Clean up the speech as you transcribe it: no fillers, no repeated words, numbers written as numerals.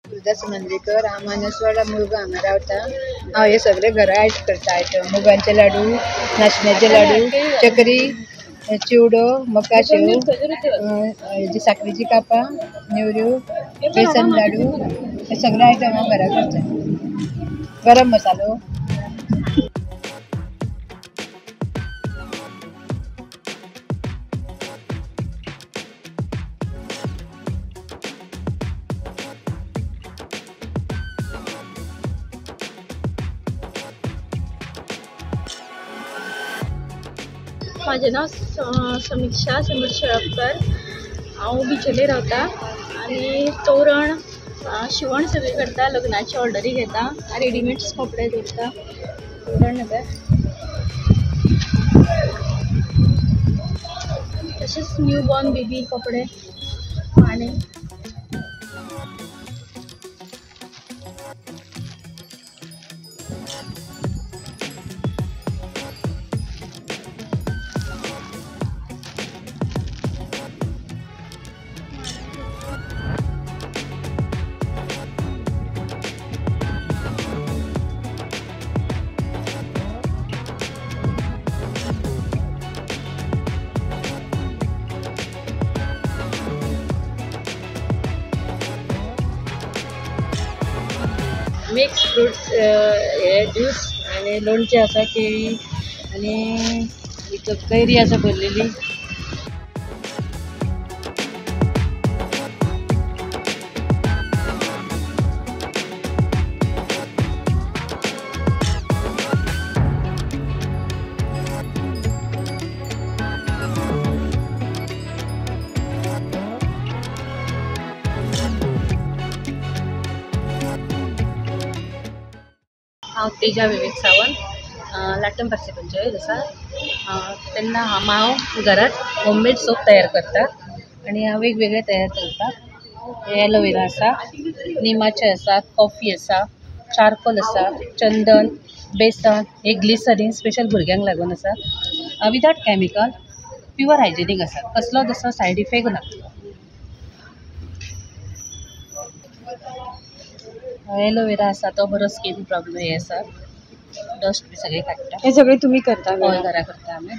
गुरुदास मांद्रेकर. हांव मानसवाडा मुरगांव हांगा रावता. हांव हे सगळे घरा आयट करता आयटम. मुगांचे लाडू, नाशण्याचे लाडू, चकरी, चिवडो, मका शेव, साकरीची कापां, नेवऱ्यो, बेसन लाडू, हे सगळे आयटम हांव घरा करता. गरम मसालो. म्हाजें नांव समिक्षा समीर शेळपकर. हांव बिचोले रावता आनी तोरण शिवण सगळें करता. लग्नाची ऑर्डरी घेता, रेडीमेड्स कपडे दवरता. तोरण तशेंच न्यू बॉर्न बेबी कपडे आनी मिक्स फ्रुट्स हे ज्यूस आनी लोणचें आसा, केळी आनी कैरी आसा भरलेली. हांव तेजा विवेक सावंत, लाटम पार्से पंचायत आसा. तेन्ना हांव घरात होममेड सोप तयार करता आनी हांव वेगवेगळे तयार करता. एलोवेरा आसा, निमाचें आसा, कॉफी आसा, चारकोल आसा, चंदन, बेसन, हे ग्लिसरीन स्पेशल भुरग्यांक लागून आसा. विदाउट केमिकल, प्युअर हायजेनीक आसा. कसलोच असो सायड इफेक्ट ना. एलोवेरा आसा तो बरो स्कीन प्रॉब्लम हे आसा, डस्ट बी सगळे काडटा. हे सगळे तुमी करता? हय, घरा करता आमी.